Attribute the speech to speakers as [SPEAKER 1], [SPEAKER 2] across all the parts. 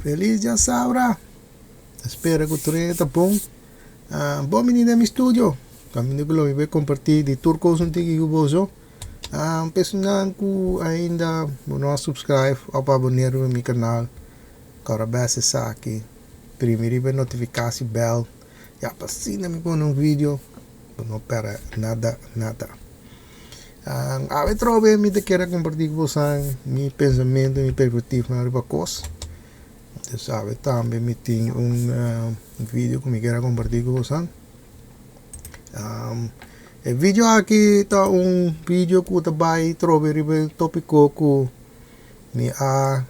[SPEAKER 1] Feliz djasabra! Spera ku tur hende ta bon. Bon bini den mi studio. Kaminda ku lo mi bai kompartí di tur kos un tiki ku boso. Personan ku ainda bo no a subscribe òf aboné riba mi kanal, kòrda bes esaki, primi riba e notifikasi bèl, ya pa asina mi pone un video bo no pèrdè nada nada. Awe trobe mi ta kere kompartí ku bosan mi pensamentu, mi perspektivanan riba kos. Bo sabe tambe mi tin un video ku mi kier a kompartí ku bosan. E video aki ta un video ku ta bai trobe riba e tópiko ku mi a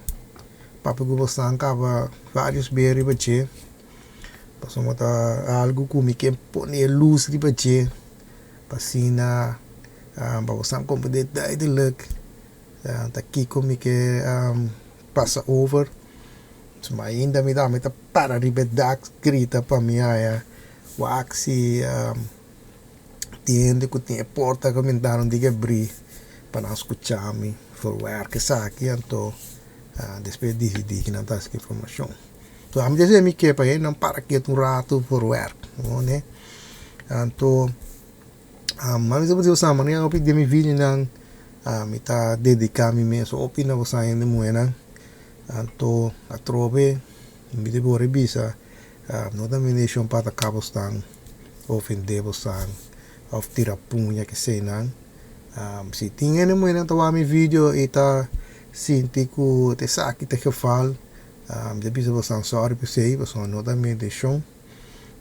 [SPEAKER 1] papia ku bosan kaba vários bes riba dje. Pasobra ta algu ku mi ke pone e lus riba dje pa asina pa bosan komprendé duidelijk ta kiko mi ke pasa over. Ma ainda mi ta mi ta para riba e dak grita pa mi haya wak si tin hende ku tin e porta ku mi ta di abri pa nan skucha mi verwerk esaki anto despues disidí ki nan ta hasi ku informashon. So ami ta mi ke pa hende nan para ketu un ratu verwerk anto Mami ta bisa boso hopi den mi videonan mi ta dedica mi mes hopi na boso hende muhernan anto atrobe mi ta por bisa no ta mi intencion pa ataca boso ofende boso of tira puña keseynan si tin hende muhernan ta wak mi video y ta sinti cu esaki ta e geval mi ta bisa boso sorry p'esey pasobra no ta mi intencion.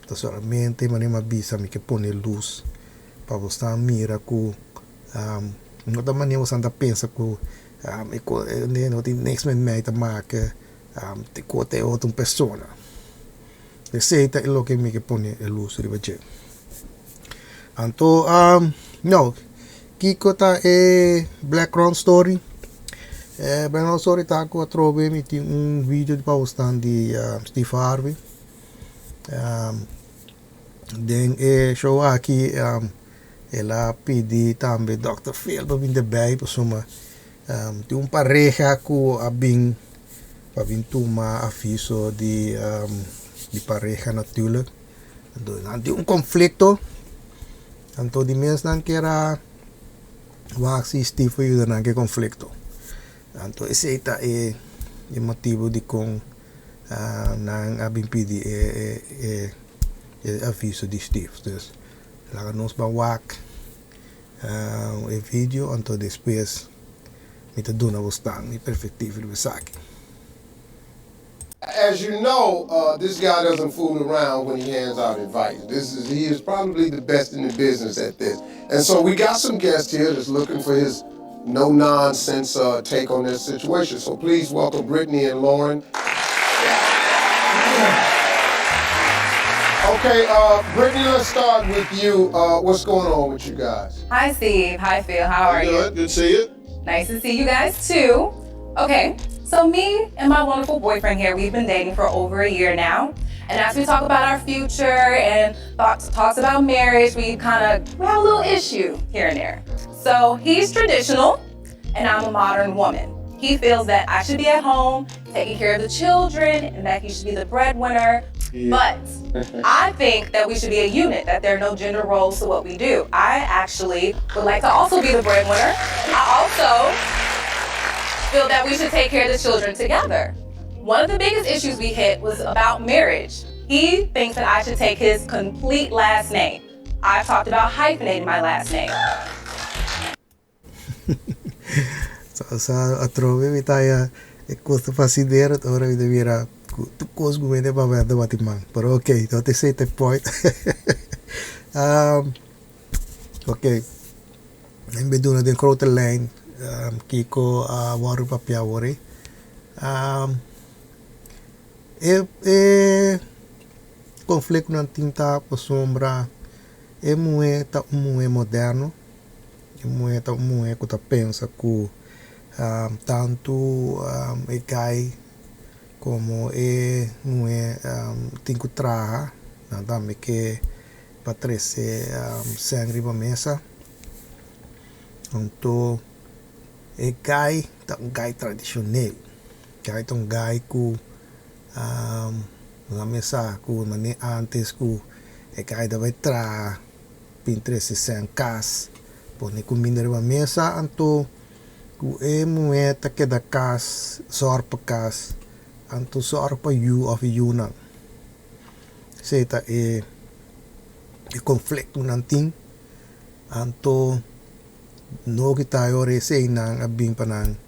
[SPEAKER 1] Ta solamente manera mi a bisa mi ke pone lus pa boso mira ku no ta manera boso ta pensa ku e no tin niks met mij te maken ku e otro persona. Esei ta loke mi ke pone e lus riba dje. Anto nou kiko ta e background story? E background story ta ku atrobe mi tin un video pa boso di Steve Harvey. Den e show aki el a pidi tambe Dòkter Phil pa bin derbij pasobra tin un pareha ku a bin pa bin tuma aviso di di pareha natuurlijk. Anto nan tin un konflikto anto di mes nan kier a wak si Steve por yuda nan ku e konflikto. Anto esei ta e motibu dikon Nan a bin pidi e aviso di Steve. Dus laga nos ban wak e video anto despues mi ta duna bosnan mi perspectiva riba esaki.
[SPEAKER 2] As you know, this guy doesn't fool around when he hands out advice. This is he is probably the best in the business at this. And so we got some guests here that's looking for his no nonsense uh, take on this situation. So please welcome Brittany and Lauren. Okay, uh, Brittany, let's start with you. Uh, what's going on with you guys?
[SPEAKER 3] Hi, Steve. Hi, Phil. How are you?
[SPEAKER 2] Good. Good to see you.
[SPEAKER 3] Nice to see you guys, too. Okay, so me and my wonderful boyfriend here, we've been dating for over a year now. And as we talk about our future and thoughts, talks about marriage, we kind of we have a little issue here and there. So he's traditional, and I'm a modern woman. He feels that I should be at home taking care of the children and that he should be the breadwinner.
[SPEAKER 2] Yeah.
[SPEAKER 3] But I think that we should be a unit, that there are no gender roles to what we do. I actually would like to also be the breadwinner. I also feel that we should take care of the children together. One of the biggest issues we hit was about marriage. He thinks that I should take his complete last name. I've talked about hyphenating my last name.
[SPEAKER 1] Sa atrobe mi ta haya e kos ta fasinera ora mi ta mira ku tur kos ku mi ta papia ta bati man pero ok no ta esei ta e point ok mi bai duna den grote lijn kiko a wòrdu papia awor ei e konfliktonan tin ta pasobra e muhé ta un muhé moderno. E muhé ta un muhé ku ta pensa ku tantu e gai komo e muhé tin ku traha, nan tambe ke pa trese sèn riba mesa. Anto e gai ta un gai tradishonel, gai ta un gai ku. Nos mes sa ku manera antes ku e kai ta bai traha bin trese sèn kas pone kuminda riba mesa anto ku e muhé ta keda kas sòrg pa kas anto sòrg pa yu òf yunan. Esei ta e konflikto ku nan tin anto no kita e ora eseinan a bin pa nan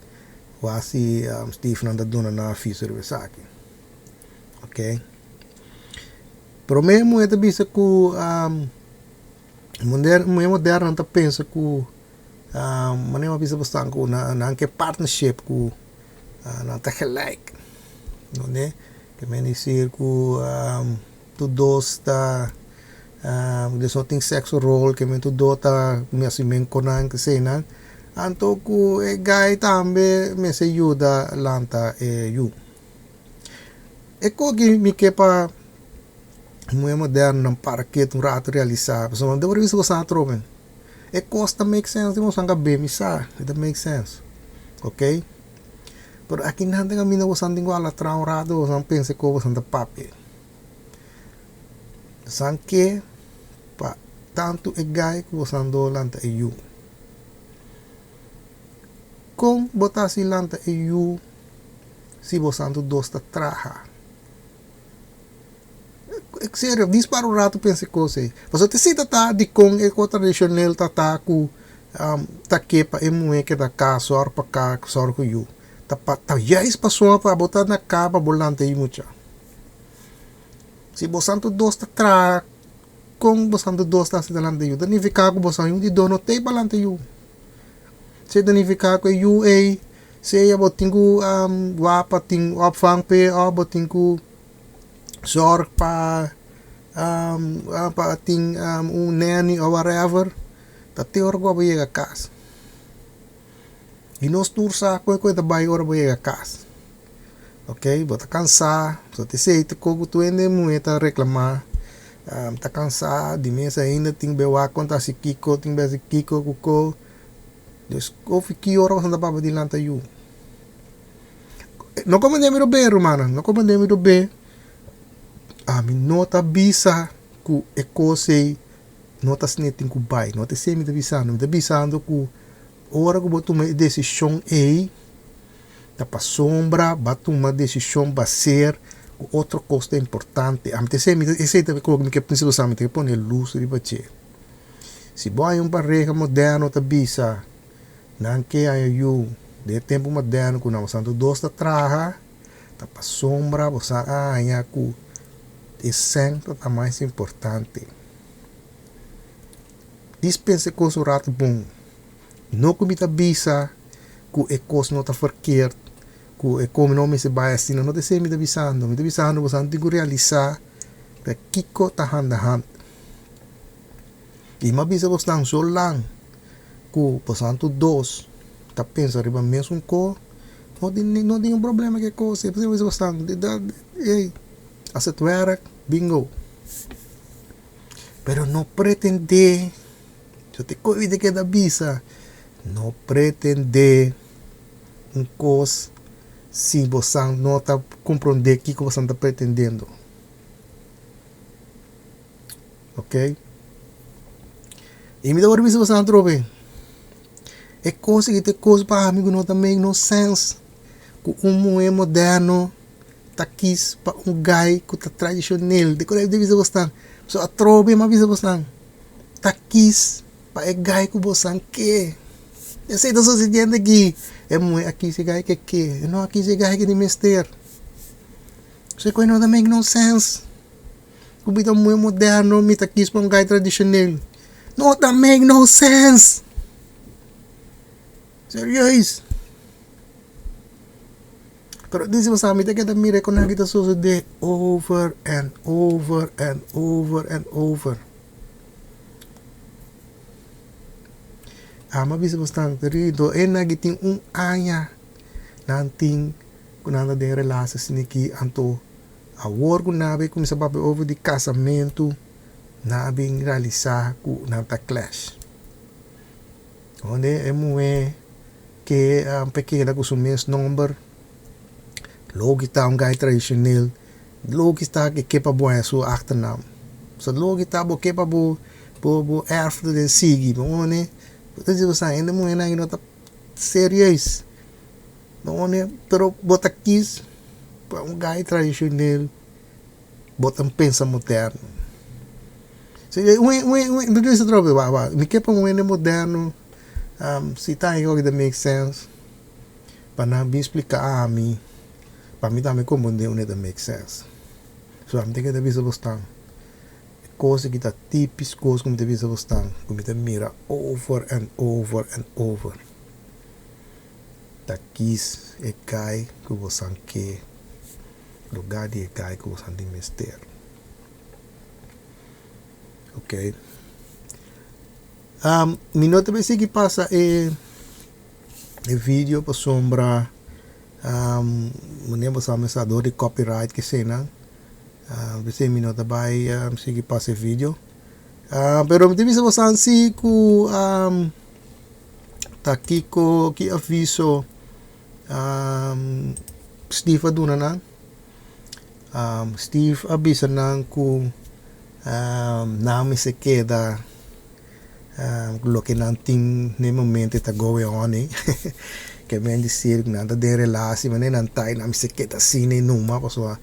[SPEAKER 1] wak si Steve nan ta duna nan aviso riba esaki ok. Prome muhé ta bisa ku muhé moderno ta pensa ku manera mi a bisa bastante ku nan ke partnership ku nan ta gelijk no ke men disir ku tur dos ta des no tin sexo rol ke men tur dos ta mester men ku nan eseinan anto ku e guy tambe mester yuda lanta e yu. E koki mi ke pa muhé modernonan para ketu un ratu realisá pasobra nan debe bisa boso atrobe. E kos ta make sense den boso kabes mi sa e ta make sense ok pero aki nan ta kaminda boso tin ku hala atrás un ratu boso pensa e kos boso ta papia. Boso ke pa tantu e guy ku boso do lanta e yu. Kon bo ta hasi lanta e yu si bo santu dos ta traha? Serio, dis para un ratu pensa e kos ei. Pasobra te si ta ta dikon e kos tradishonel ta ta ku ta ke pa e muhé keda ka sòru pa ka sòru ku yu. Ta pa ta juist pasobra pa bo ta na ka pa bo lanta e mucha. Si bo santu dos ta traha kon bo santu dos ta hasi ta lanta e yu? Ta nifiká ku bo san yu di dos no t'ei pa lanta e yu. Esei ta nifiká ku e yu ei sea bo tin ku wak pa tin opvang p'e òf bo tin ku zòrg pa pa tin un nanny òf whatever, ta te ora ku bo yega kas. I nos tur sa kon ku e ta bai ora bo yega kas. Ok, bo ta kansá, so ta esei ta koku tur hende muhé ta reklamá, ta kansá, di mes ainda tin be wak kon ta hasi kiko, tin be hasi kiko ku ko, dus kofi ki ora boso ta papia di lanta yu? No komprendé mi robé rumannan, no komprendé mi robé, ami no ta bisa ku e kos ei no ta asina tin ku bai, no ta esei mi ta bisando, mi ta bisando ku ora ku bo tuma e desishon ei, Ta pasobra bo a tuma desishon bo a ser ku otro kos ta importante. Ami ta esei, esei ta loke mi ke pensa mi ta ke pone lus riba dje. Si bo haña un pareha moderno ta bisa nan ke haña yu den e tempu moderno ku nan boso dos ta traha, ta pasobra bo sa a haña ku e sèn ta ta mas importante. Dis pensa e kos un ratu bon. No ku mi ta bisa ku e kos no ta verkeerd, ku e komi no mester bai asina, no ta esei mi ta bisando. Mi ta bisando boso tin ku realisá ta kiko ta handa hand. I mi a bisa bosnan so lang ku boso tur dos ta pensa riba mesun ko, no tin no tin un problema ku e kos ei. Pasobra mi bisa bosnan, ey, as het werkt, bingo. Pero no pretendé. Yo te koe di keda bisa, no pretendé un kos si bosan no ta komprondé kiko bosan ta pretendendo. Ok? I mi ta wòrdu bisa bosan atrobe, e kos aki ta e kos pa ami ku no ta make no sense ku un muhé moderno ta kis pa un guy ku ta tradishonel. Di kua mi ta bisa bosan? So atrobe mi a bisa bosan. Ta kis pa e gai ku bosan ke. Esei ta sosediendo aki. E muhé a kis e gai ke ke, e no a kis e gai ke di mester. Esei kos no ta make no sense. Ku mi ta un muhé moderno, mi ta kis pa un gai tradishonel. No ta make no sense. Serieus. Pero dici bo sa mi ta keda mira kon aki ta sosode over and over and over and over. Amo a bisa bo stan querido e nan aki tin un aña nan tin ku nan ta den relatie asina aki anto awor ku nan a bin kuminsá papia over di kasamentu nan a bin realisa ku nan ta clash. Donde e muhé ke pa keda ku su mes nomber, loke ta un guy tradishonel. Logisch ta ku e ke pa bo haña su achternaam. So logisch ta bo ke pa bo bo bo erfdeel den sigui. Bo wone, bo ta di bo sa hende muhénan aki no ta serieus. Bo wone, pero bo ta kies pa un guy tradishonel, bo ta pensa moderno. So un un un mi ta wak wak mi ke pa un hende moderno si ta algo ku ta make sense. Pa nan bin splika ami, pa mi tambe komprendé unda e ta make sense. So ami ta keda bisa bosnan, e kos aki ta típisch kos ku mi ta bisa bosnan, ku mi ta mira over and over and over. Ta kis e kai ku bosan ke, lugá di e kai ku bosan tin mester. Ok. Mi no ta bay sigui pasa e. E video pasobra manera bo sa mester dor di copyright kesenan p'esei mi no ta bai sigui pasa e video pero mi ta bisa boso si ku ta kiko ki aviso Steve a duna nan Steve a bisa nan ku nan mester keda. Loke nan tin na e momento ta going on ei. Ke men disir ku nan ta den relatie manera nan ta i nan mester keda asina i numa pasobra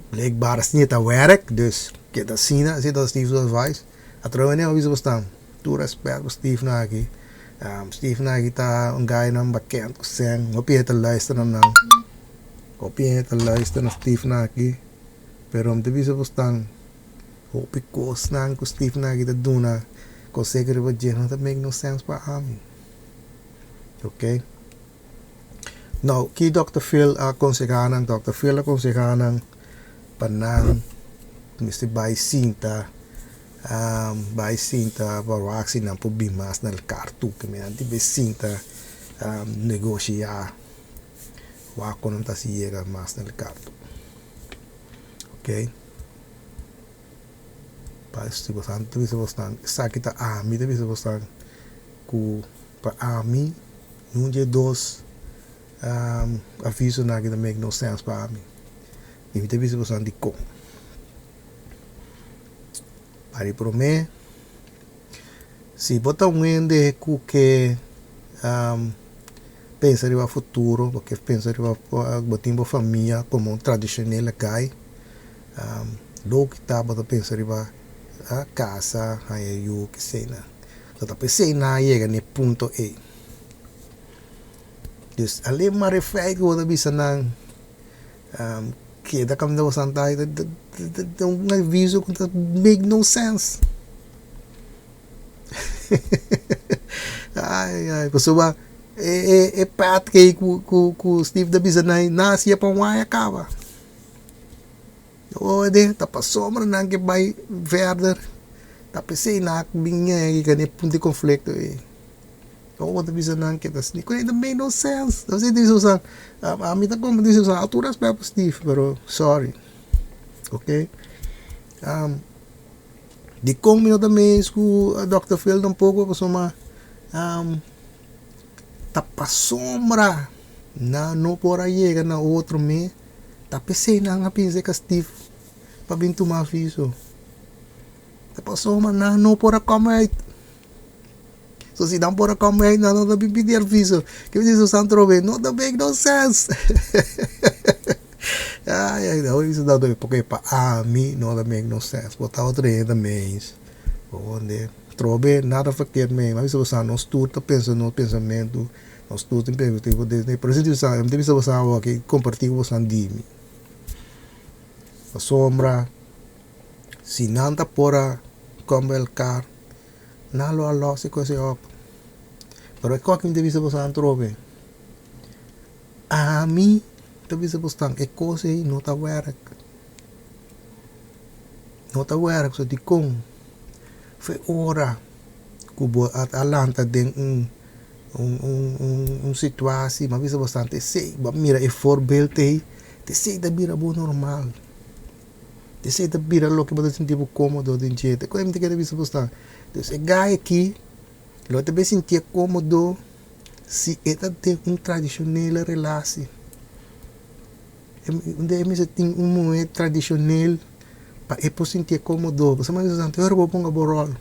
[SPEAKER 1] blijkbaar asina e ta werk dus keda asina esei ta Steve su advice. Atrobe manera mi a bisa bo stan tur respet pa Steve nan aki. Steve nan aki ta un guy nan bakend ku sèn hopi hende ta luister na nan hopi hende ta luister na Steve nan aki pero mi ta bisa bo stan. Hopi kosnan ku Steve Nagy ta duna konsego riba dje no ta make no sense pa ami. Ok. Nou, ki Dòkter Phil a konsehá nan? Dòkter Phil a konsehá nan pa nan mester bai sinta, bai sinta pa wak si nan por bin mas na elkar tur. Ke men nan tin bai sinta negoshiá wak kon nan ta hasi yega mas na elkar tur. Ok. Pa si bosan ta bisa bosan esaki ta ami ta bisa bosan ku pa ami nun dje dos avisonan aki ta make no sense pa ami i mi ta bisa bosan dikon. Pa di prome si bo ta un hende ku ke pensa riba futuro bo ke pensa riba bo tin bo famia komo un tradishonel guy. Loke ta bo ta pensa riba kasa, haña yu, kesei nan. So ta p'esei nan a yega na e punto ei. Dus alén mas refeit ku bo ta bisa nan keda kaminda bo santa ei ta un aviso ku ta make no sense. Ai ai pasobra e pèt ei ku Steve ta bisa nan ei nan a hasié pa un aña kaba. Ode ta pasobra nan ke bai verder ta pesey nan a bin yega na e punto di conflicto ey. Ora bo ta bisa nan ke ta asina e ta make no sense. Ta bisa boso ami ta comprende boso a tur respect pa Steve pero sorry ok. Dikon mi no ta mes ku Dòkter Phil tampoco pasobra ta pasobra nan no por a yega na otro mes. Ta p'esei nan a bisa e kastif pa bin tuma aviso. Ta pasobra nan no por a kòm uit. So si nan por a kòm uit nan no ta bin pidi aviso. Ke mi di Santo Robe, no ta make no sense. Ai ai, hopi bisa nan porque pa ami no ta make no sense. Bo ta otro hende ta mens. Bo wonde trobe nada verkeerd mee. Mi a bisa boso nos tur ta pensa nos pensamentu. Nos tur tin perspectiva desde por eso mi ta bisa boso awor aki comparti cu boso di mi pasobra si nan ta por a come elkar nan lo a los e cos ey op pero e cos cu mi ta bisa boso atrobe ami ta bisa boso e cos ey no ta werk no ta werk so dicon fe ora cu bo a lanta den un un situatie, mi a bisa bastante esey, bo a mira e voorbeeld ey, esey ta bira bo normal, esey ta bira loke bo ta sinti bo komodo den dje, ta koe mi ta kere bisa bosnan, dus e guy aki lo ta bay sintié komodo si e ta den un tradishonele relatie. E mester tin un muhé tradishonel pa e por sintié kómodo. Pasobra mi ta bisa, ora bo ponga bo ròl.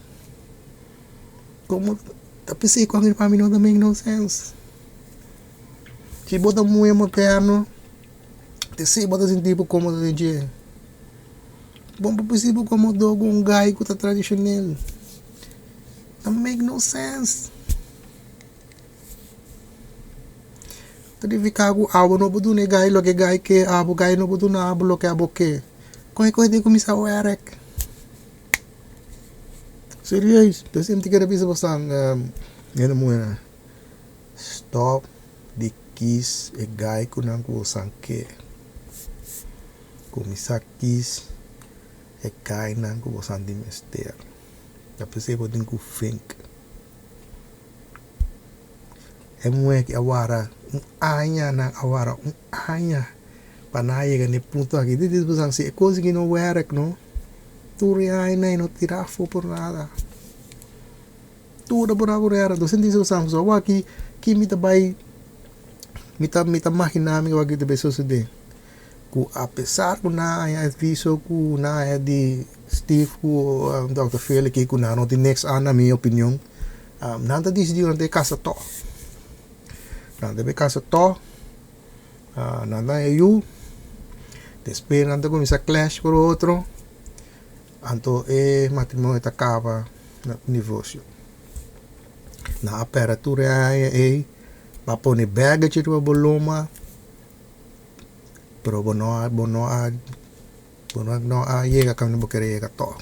[SPEAKER 1] Komo ta p'esei ku pa mi no ta make no sense. Si bo ta muhé moderno, t'esei bo ta sinti bo kómodo den dje. Bo no por sinti bo kómodo ku un guy ku ta tradishonel. Ta make no sense. Ta nifiká ku abo no por duna e gai loke e gai ke, abo gai no por duna abo loke abo ke. Kon e kos tin kuminsá wèrk? Serieus, ta sinti kere bisa boso hende muhé, stòp di kis e gai ku nan ku boso ke. Kuminsá kis e gainan ku boso tin mester. Ta p'esei bo tin ku fink. E muhé ki a wara un aña, nan a wara un aña pa nan a yega na e punto aki. Di dis boso si e kos aki no wèrk no, tur e añanan ei no tira afó por nada. Tur a por aburera. Entonces di boso awor aki ki mi ta bai, mi ta mi ta maginá mi awor aki ta bai sosodé. Ku apesar ku nan a haña aviso ku nan a haña di Steve ku Dòkter Phil aki ku nan no tin niks aan na mi opinion, nan ta disidí ku nan ta kasa tòg. Nan ta bai kasa tòg, nan ta haña yu, despues nan ta kuminsá clash ku otro, anto e matrimonio ta kaba na divorsio. Nan a pèrdè tur e aña ei pa pone baggage riba bo loma. Pero bo no a bo no a bo no a yega kaminda bo kere yega tòg.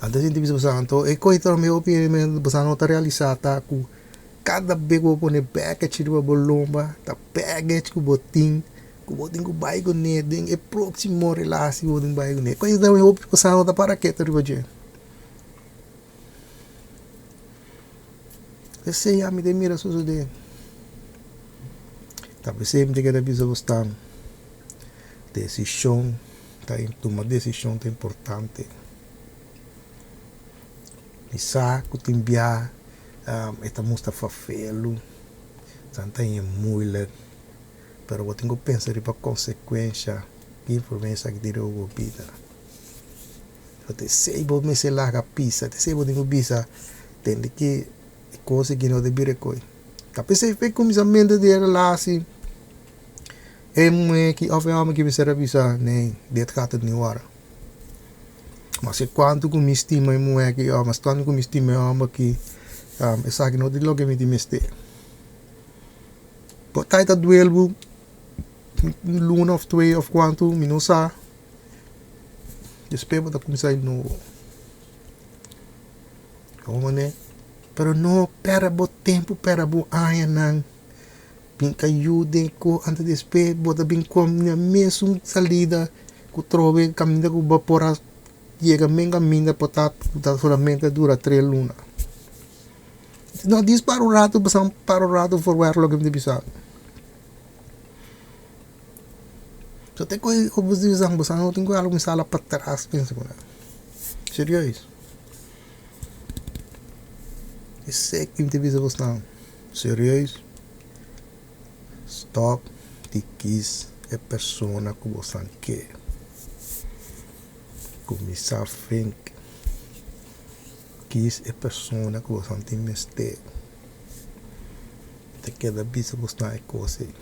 [SPEAKER 1] Anto sinti bisa boso anto e kos ta mi hopi boso no ta realisá ta ku kada bes ku bo pone baggage riba bo lomba ta baggage ku bo tin ku bo tin ku bai kuné den e próksimo relasi ku bo tin ku bai kuné. E kos ta mi hopi boso no ta para ketu riba dje. Esei ami ta mira sosodé. Ta p'esei mi ta keda bisa bo stan, desishon ta tuma desishon ta importante. Mi sa ku tin bia e ta mustra fafelu, san ta hende moeilijk, pero bo tin ku pensa riba konsekuensha ki influensha ki tin riba bo bida. Ta esei bo mester laga pisa, ta esei bo tin ku bisa tende ki e kos aki no ta bira koi. Ta p'esei fe kuminsamentu di e relasi e muhé aki òf e hòmber aki mester a bisa nee dit gaat het niet worden. Maske kuantu ku mi stima e muhé aki òf maske kuantu ku mi stima e hòmber aki esaki no ta loke mi tin mester. Por ta e ta duel bo un luna òf twee òf kuantu mi no sa. Despues bo ta kuminsá di nobo. Como manera? Pero no pèrdè bo tempu, pèrdè bo añanan bin ka yuda e ko anto despues bo ta bin kom na mesun salida ku trobe kaminda ku bo por a yega men kaminda por ta solamente dura tres luna. No dis para un rato pasobra para un rato for loke mi ta bisa. So te koe ku bo di san bo no tin ku algu sala patras pensa ku nan. Serieus. Esei ku mi ta bisa bosnan. Serieus. Stop di kis e persona ku bosan ke. Kuminsá think. Kis e persona ku bosan tin mester. Ta keda bisa bosnan e kos ei.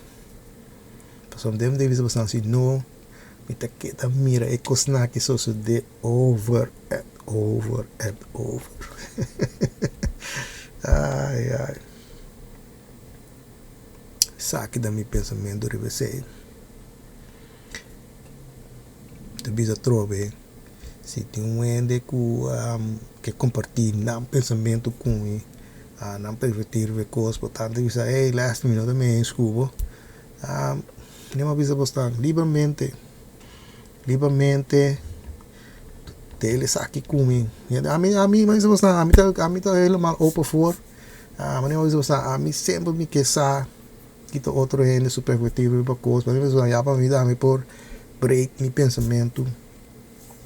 [SPEAKER 1] Pasobra mi ta bisa boso si no, mi ta keda mira e kosnan aki sosodé over en over en over. Ai ai. Esaki ta mi pensamentu riba esei. Ta bisa atrobe si tin un hende ku ke kompartí nan pensamentu ku mi, nan perspektiva riba e kos, por tanto bisa ey lèster mi no ta mei eens ku bo. Mi a bisa bosnan libremente, libremente dele esaki ku mi. Ami ami mi a bisa bosnan ami ta ami ta helemaal open voor. Mi a bisa bosnan ami semper mi ke sa kita otro hende su perspektiva riba kos. Mi a bisa bosnan ya pa mi mi por break mi pensamentu.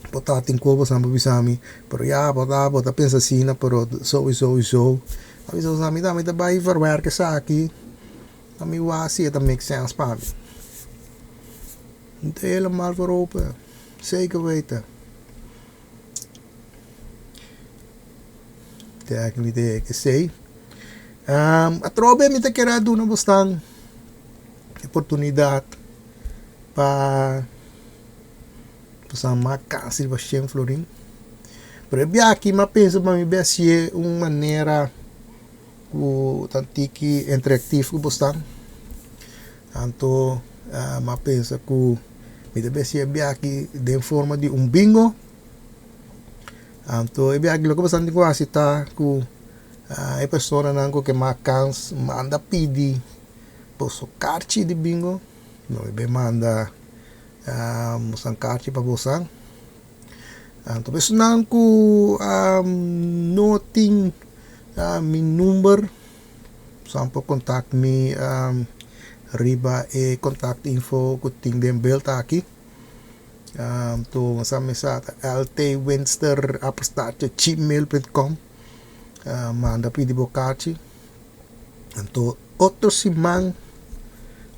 [SPEAKER 1] Por ta tin kos bosnan por bisa mi pero ya bo ta bo ta pensa asina pero so y so y so. Mi a bisa bosnan ami ta bai verwerk esaki. Pa mi wak si e ta make sense pa mi. Mi ta helemaal voor open. Zeker weten. Te aki mi ta yega esei. Atrobe mi ta kere a duna bosnan oportunidat pa bosan mak kans riba shen florin. Pero e biaha aki mi a pensa pa mi bin hasié un manera ku ta tiki interaktief ku bosnan. Anto mi a pensa ku mi ta bin hasié e biaha aki den forma di un bingo. Anto e biaha aki loke bosan tin ku hasi ta ku e personanan ku ke mak kans manda pidi boso karchi di bingo. Lo mi bin manda bosan karchi pa bosan. Anto esunnan ku no tin mi number bosan por kontak mi riba e kontak info ku tin den belt aki. Anto bosan mester sa ta ltwinster apenstaartje gmail punt com manda pidi bo karchi. Anto otro siman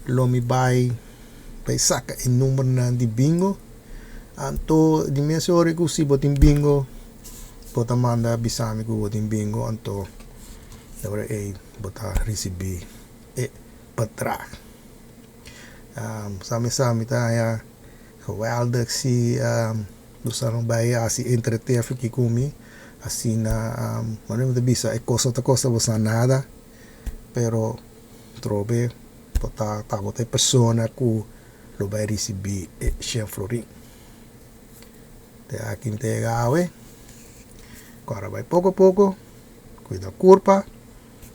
[SPEAKER 1] lo mi bai bai saka e numbernan di bingo. Anto di mes ora ku si bo tin bingo bo ta manda bisa mi ku bo tin bingo anto e ora ei bo ta risibí e bedrag. Sa mi sa mi ta haña geweldig si bo sa no bai hasi entretefi aki ku mi asina bueno mi ta bisa e kos no ta kosta bo sa nada pero trobe bo ta tabata e persona ku lo bai risibí e shen florin. Te aki mi ta yega awe. Ku ora bai poko poko, kuida kurpa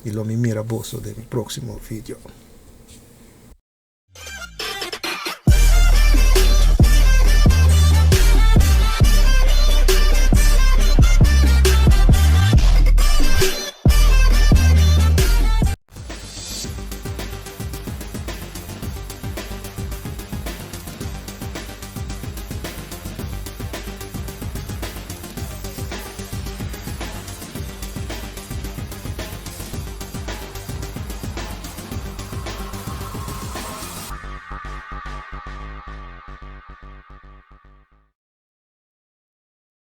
[SPEAKER 1] i lo mi mira boso den mi próksimo video.